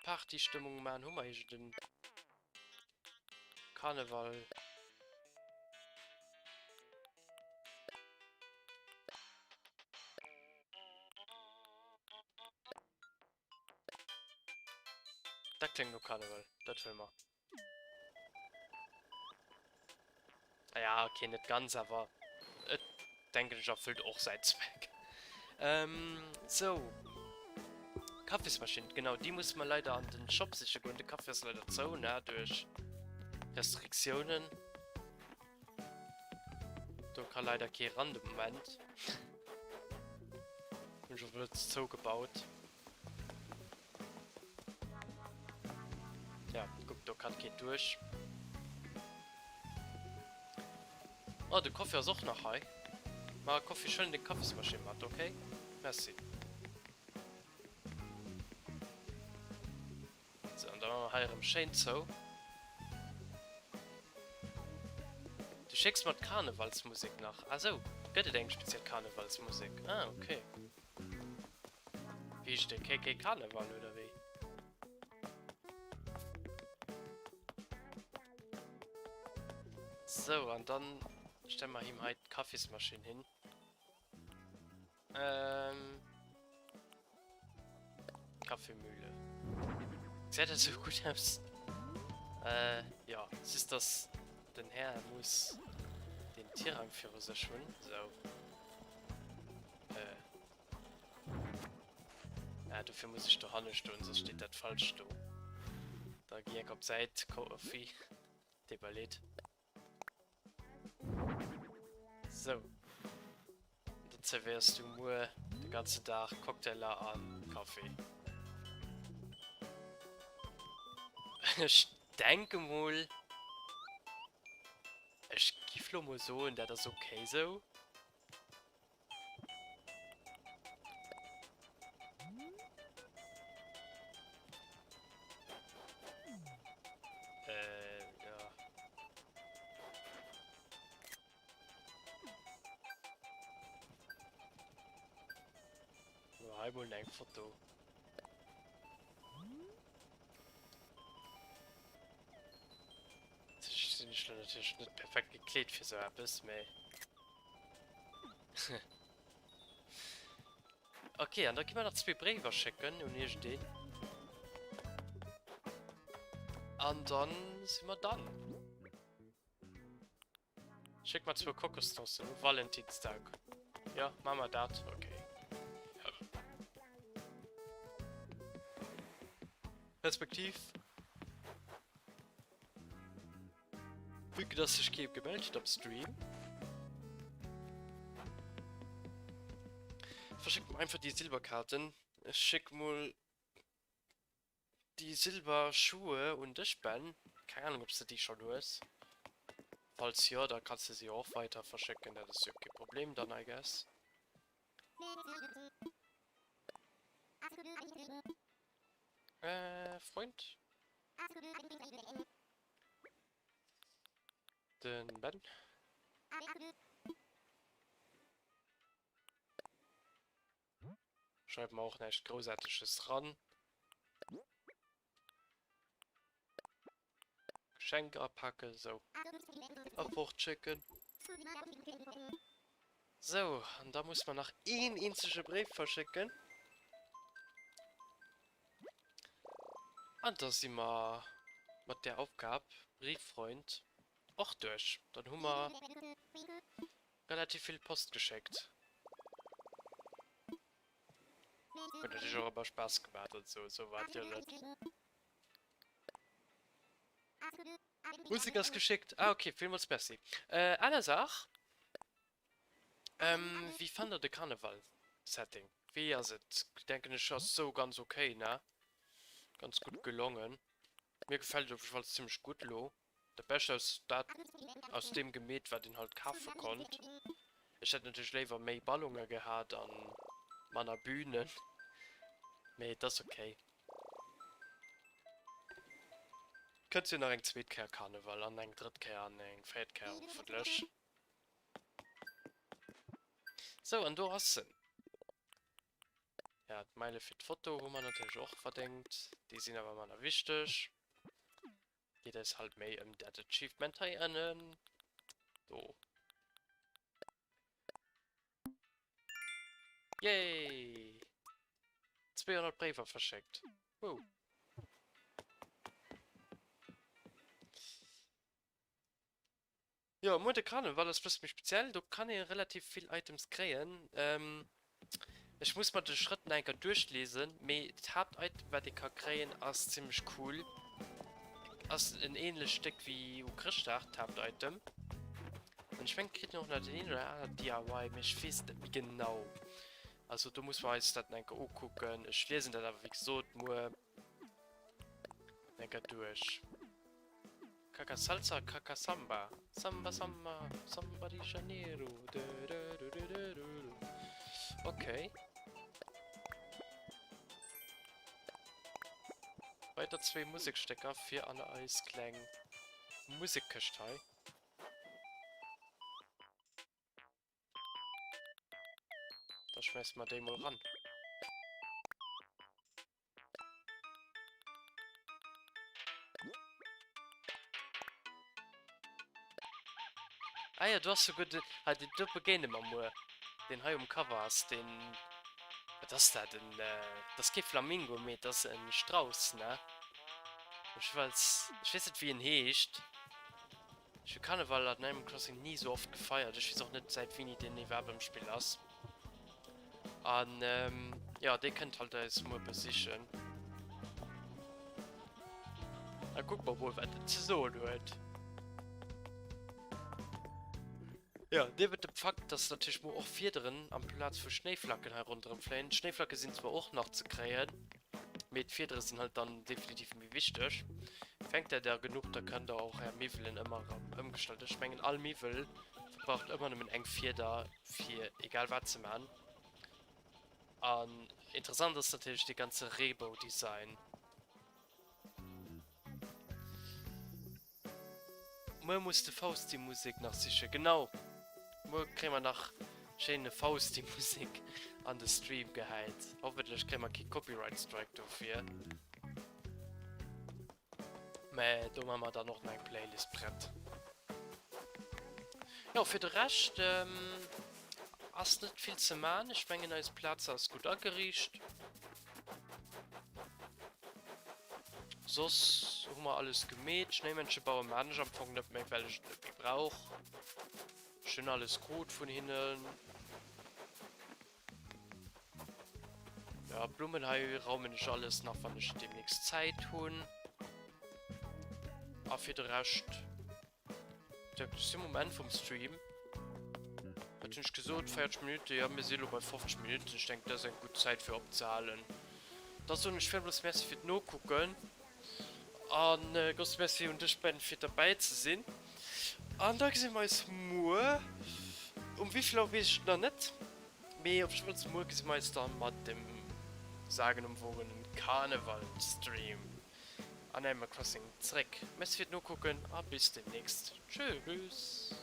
Partystëmmung man. Hu mer iergend en Karneval? Dat kléngt no Karneval, dat wëlle mer. Ja, okay, net ganz, awer et denken ech erfüllt och säin Zweck. Ähm, sou. Kaffismaschinn, genau, déi musse mer leider an den Shop siche goen. De Café ass leider zou, ne, duerch Restriktiounen. Do ka leider kee ran de Moment. Hunn ech och net zougebaut. Ja, guck, do kann keen duerch. Oh, de Koffer ass och nach hei. Ma Koffi, ech huelen deng Kaffismaschinn mat, okay? Merci. So, an da maache mer hei erëm schéin zou. Du schécks mer d'Karnevalsmusek nach? Ah sou, gëtt et eng speziell Karnevalsmusek? Ah, okay. Wéi heescht dee? KK Karneval oder wéi? Sou, an dann stelle mer him hei d'Kaffismaschinn hin. Ähm. Kaffeemühle. Gesäit dat sou gutt aus? Äh, jo, just dass den Här muss den Tirang viru sech hunn. Sou. Äh. Ah, dofir muss ech dohanne stoen, soss steet dat falsch do. Da gi enk op d'Säit, Kofi. Deet mer leed. Sou. Dann zerwéiers du muer de ganzen Dag Cocktailer a Kaffi. Ech. denke mol, ech giff lo mol soen, dat ass ok sou. Äh, ja. Lo hei mol eng Foto. Sinn ech lo natierlech net perfekt gekleet fir sou eppes, mee Ok, an da gi mer nach zwee Bréiwer schécken un iergendeen. An dann si mer done. Schéck mer zwou Kokosnossen um Valentinsdag. Jo, maache mer dat. Ok. Respektiv, vue que dass sech kee gemellt huet am Stream, verschéckt mer einfach déi Silberkaarten. Ech schéck mol Déi silber Schuhe un dech Ben, keng Ahnung obs de déi schon hues, falls jo da kanns de se jo och weider verschécken, dat ass jo kee Problem dann I guess. Äh Freund? Den Ben? Schreiwen mer och näischt Groussaarteges ran. Geschenk apaken, sou. A fortschécken. Sou, an da muss mer nach een eenzege Bréif verschécken. An da si mer mat där Aufgab, Brieffreund, och duerch. Dann hu mer relativ vill Post geschéckt. Huet natierlech och ëmmer Spaass gemaat an sou, sou war et jo net. Musek ass geschéckt, ah ok, villmools merci. Aner Saach, wéi fannt der de Karneval Setting, wéi ass et? Denken ech ass sou ganz ok ne, ganz gutt gelongen. Mir gefält et op jiddefalls zimmlech gutt lo. Dat Bescht aus dat aus deem gemeet wat een halt kafe konnt. Ech hätt natierlech léiwer méi Ballonge gehat an manner Bühnen, mee et ass ok. Kënnt jo nach eng zweet Kéier Karneval an eng drëtt Kéier an eng véiert Kéier hoffentlech. Sou an do ass en. Ja, d'Meile fir d'Foto hu mer natierlech och verdéngt, déi sinn awer manner wichteg. Geet eis halt méi ëm dat Achievement hei ënnen. Do. Yay! 200 Bréiwer verschéckt. Wou. Jo, muer de Karneval ass bësse méi speziell, do kann ee relativ vill Items kréien. Ech muss mer de Schrëtt nach eng Kéier duerchliesen, mee d'Haaptitem wat ee ka kréien ass zimmlech cool. Ass en ähnlecht Stéck wéi u Chrëschtdag, d'Haaptitem. An ech mengen et kritt een och nach deen een oder aneren DIY, mee ech weess et net méi genau. Also do musse mer eis dat nach eng Kéier ukucken. Ech liesen dat awer wéi gesot muer eng Kéier duerch. Kaka Salsa, Kaka Samba, Samba Samba, Samba de Janeiro. Okay. Weider zwee Musekstécker fir an eis kleng Musekkëscht hei. Da schmeissen mer déi mol ran. Ah ja, du hast souguer den, ah, den do begéine mer muer. Deen hei um Cover ass, deen, wat ass dat, en, dat ass kee Flamingo, mee et ass en Strauss, ne? Ech wëlls, ech weess net wéi en heescht. Ech hu Karneval an Animal Crossing ni sou oft gefeiert. Ech weess och net säit wéini deen iwwerhaapt am Spill ass. An jo, dee kënnt halt eis muer besichen. Da kucke mer mol, wat en ze soen huet. Jo, niewent dem Fakt, dass natierlech muer och Fiederen amplaz vu Schnéiflacken hei ronderëm fléien. D'Schnéiflacke sinn zwar och nach ze kréien, mee d'Fiedere sinn halt dann definitiv méi wichteg. Fänkt der der genuch, da kënnt der och är Miwwelen ëmmer erëm ëmgestalten. Ech mengen all Miwwel verbraucht ëmmer nëmmen eng Fieder fir egal wat ze man. An interessant ass natierlech dee ganze Reebou-Design. Muer muss de Fausti Musek nach sichen. Genau! Muer kréie mer nach schéine Fausti Musek an de Stream gehäit. Hoffentlech kréie mer kee Copyright Strike dofir. Mä do man mer dann och nach eng Playlist prett. Jo, fir de Rescht ass net vill ze man. Ech mengen eis Plaz ass gutt ageriicht. Soss hu mer alles gemeet. Schnéimännche baue man ech am Fong net méi, well ech et net méi brauch. Ech hunn alles krut vun hinnen. Ja, Blummen hei raumen ech alles nach, wann ech demnächst Zäit hunn. A fir de Rescht denken ech si um Enn vum Stream. Wat hunn ech gesot? 40 Minutten? Ja, mir si lo bei 50 Minutten. Ech denken, dat ass eng gutt Zäit fir opzehalen. Da soen ech villmools Merci fir d'Nokucken. An e grousse Merci un dech Ben fir derbäi ze sinn. An da gesi mer eis muer. Um wéivill Auer weess ech et nach net, mee op jiddefalls muer gesi mer eis da mat dem sagenumwogenen Karneval-Stream an Animal Crossing zeréck. Merci fir d'Nokucken a bis demnächst. Tschüss!